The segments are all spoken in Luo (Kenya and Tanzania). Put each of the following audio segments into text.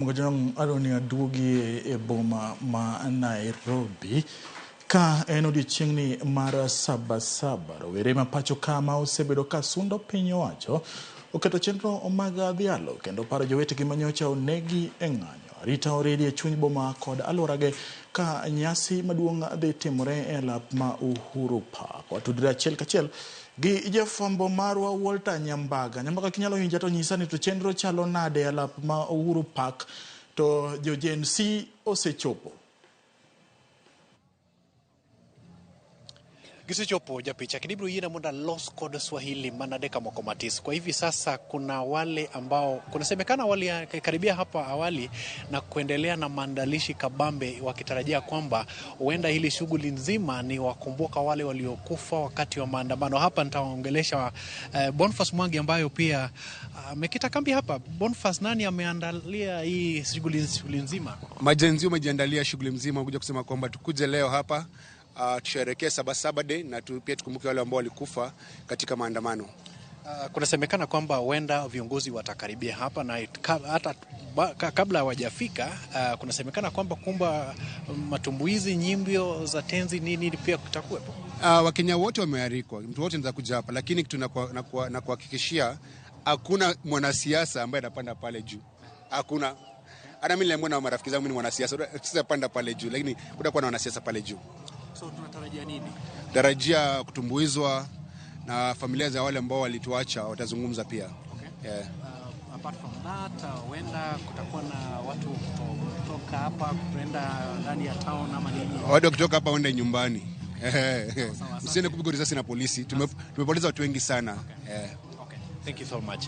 Mojong adwani aduogi e boma ma Nairobi ka en odiochieng'ni mar Sabasaba. Rowere ma pacho ka ma osebedo ka sundo piny owacho oketo chenro mag dhialo kendo paro jowetegi manyocha onegi e ng'anyo. Arita oridi e chuny boma kod alworage ka nyasi maduong' dhi timore e alap ma Uhuru Park. Watudre achiel kachiel gi jafwambo marwa Walter Nyambaga. Nyambaga, kinyalo winja to nyisa ni to chenro chalo nade e alap ma Uhuru Park to jo Gen Z osechopo? Gisechopo japicha, kendo ibiro yiena mondo alos kod Swahili mana dakika moko matis. Kwa hivi sasa kuna wale ambao kunasemekana walikaribia hapa awali na kuendelea na maandalishi kabambe, wakitarajia kwamba huenda hili shughuli nzima ni wakumbuka wale waliokufa wakati wa maandamano. Hapa nitawaongelesha Boniface Mwangi ambayo pia amekita kambi hapa. Boniface, nani ameandalia hii shughuli nzima? Ma-Gen Z wamejiandalia shughuli mzima kuja kusema kwamba tukuje leo hapa tusherehekee Sabasaba Day na pia tukumbuke wale ambao walikufa katika maandamano. Kunasemekana kwamba huenda viongozi watakaribia hapa na hata kabla hawajafika, kunasemekana kwamba kumba matumbuizi, nyimbo za tenzi nini pia kutakuwepo. Wakenya wote wamealikwa, mtu wote anaweza kuja hapa, lakini kitu na kuhakikishia hakuna mwanasiasa ambaye anapanda pale juu. Hakuna. Hata mimi niliambiwa na marafiki zangu mimi ni mwanasiasa, sitapanda pale juu, lakini kutakuwa na wanasiasa pale juu. So tunatarajia nini? Tarajia kutumbuizwa na familia za wale ambao walituacha watazungumza pia. Okay. Yeah. Apart from that, huenda kutakuwa na watu kutoka hapa kuenda ndani ya town ama nini? Watu kutoka hapa waende nyumbani. Msiende kupigwa risasi na polisi. Tumepoteza watu wengi sana. Okay. Yeah. Okay. Thank you so much.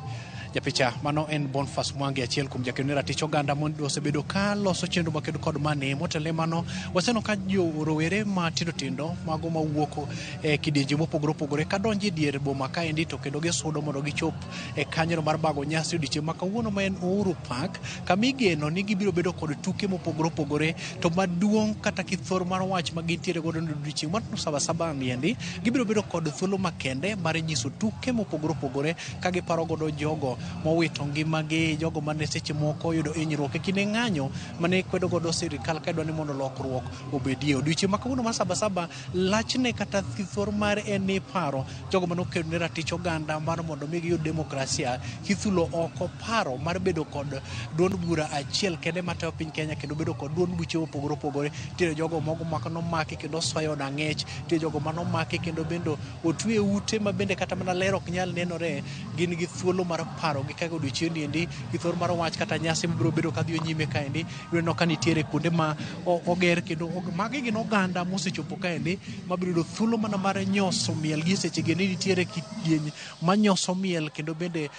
Japicha, mano en Boniface Mwangi, achiel kuom jakedo ratich oganda mondo osebedo ka loso chenro makedo kod mane motelo mano waseneno ka jo rowere matindo tindo mago mawuok e kidienje mopogore opogore kadonjo e dier boma kaendi to kendo gisudo mondo gichop e kanyono mar bago nyasi odiochieng' ma kawuono ma en Uhuru Park, kama igeno ni gibiro bedo kod tuke mopogore opogore, to maduong' kata kithor mar wach ma gintiere godo ni odiochieng' mar Sabasaba niendi gibiro bedo kod thuolo makende mar nyiso tuke mopogore opogore ka giparo godo jogo mowito ngimagi, jogo mane seche moko oyudo hinyruok e kinde ng'anyo mane kwedo godo sirikal ka idwa ni mondo lokruok obedie. Odiochieng' ma kawuono mar Sabasaba lachne kata thor mare en ni paro jogo mane okedo ne ratich oganda mar mondo mi giyud demokrasia, kithulo oko paro mar bedo kod duond bura achiel kende matayo piny Kenya kendo bedo kod duond buche mopogore opogore. Nitiere jogo moko manomaki kendo osoyo od ang'ech, nitiere jogo manomaki kendo bende otwe ute ma bende kata mana ler ok nyal nenore. Gin gi thuolo mar paro gi kaka odiochieng' niendi gi thuolo mar wach kata nyasi mabiro bedo kadhi nyime kaendi. Ineno ka nitiere kuonde ma oger kendo magi gin oganda mosechopo kaendi mabiro yudo thuolo mana mar nyoso miel gi seche gi nitiere kidieny manyoso miel kendo bende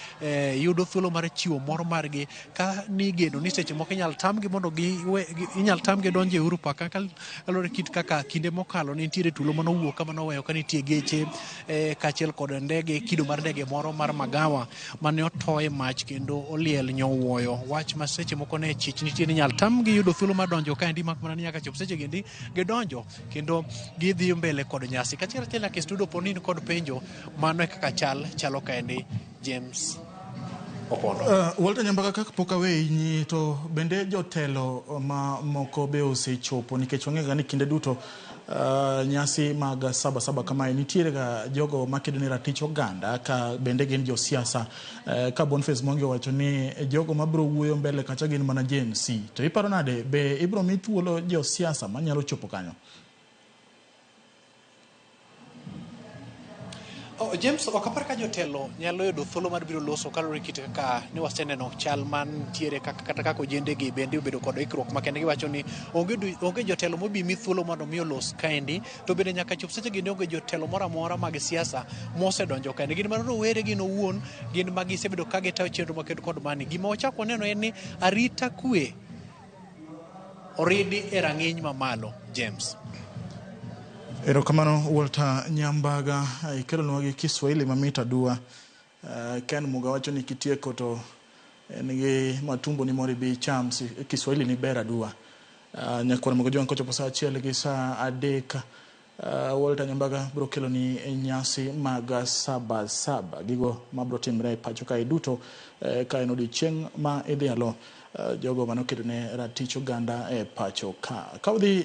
yudo thuolo mar chiwo mor margi ka nigeno ni seche moko inyal tamgi mondo inyal tamgi donjo e Uhuru Park kaluwore kit kaka kinde mokalo ne nitiere tulo manowuok kama noweyo ka nitie geche kaachiel kod ndege, kido mar ndege moro mar magawa mane otoye mach kendo oliel nyowuoyo. Wach ma seche moko ne chich nitie ni inyal tamgi yudo thuolo mar donjo kaendi, mak mana ni nyaka chop seche gendi gidonjo kendo gidhi mbele kod nyasi. Kachiel achiel nyaka e studio po ni in kod penjo, mano e kaka chal chalo kaendi. James Opondo. Walter Nyambaga, kaka pok aweyi to bende jotelo ma moko be osechopo, nikech wang'eyo ni kinde duto nyasi mag Sabasaba kamae nitiere ga jogo makedo ne ratich oganda ka bende gin josiasa. Ka Boniface Mwangi owacho ni jogo mabiro wuoyo mbele kacha gin mana Gen Z, to iparo nade, be ibiro mi thuolo josiasa manyalo chopo kanyo? Oh, James, ok apar ka jotelo nyalo yudo thuolo mar biro loso kaluwore kit kaka ne waseneno chal mantiere kaka kata kaka ojende gi bende obedo kod ikruok makende. Giwacho ni onge jotelo mobi mi thuolo mondo mi olos kaendi, to bende nyaka chop seche gi onge jotelo moro amora mag siasa mosedonjo kaendi. Gin mana rowere gin owuon, gin ma gisebedo ka gitayo chenro makedo kod mani. Gima wachako waneno en ni arita kwe oridi e rang'iny mamalo, James. Erokamano Walter Nyambaga, ikelonwa gi Kiswahili mamit aduwa. Ken Muga wacho ni kitieko to en gi matumbo ni moro ibi icham, Kiswahili ni ber aduwa. Nyakwar Mogo kochopo saa 1 gi saa 3, Walter Nyambaga biro keloni nyasi mag Sabasaba, gigo mabiro timre e pacho kae duto, ka en odiochieng' ma idhialo Jogo manokedo ne ratich oganda e pacho ka. Ka udhi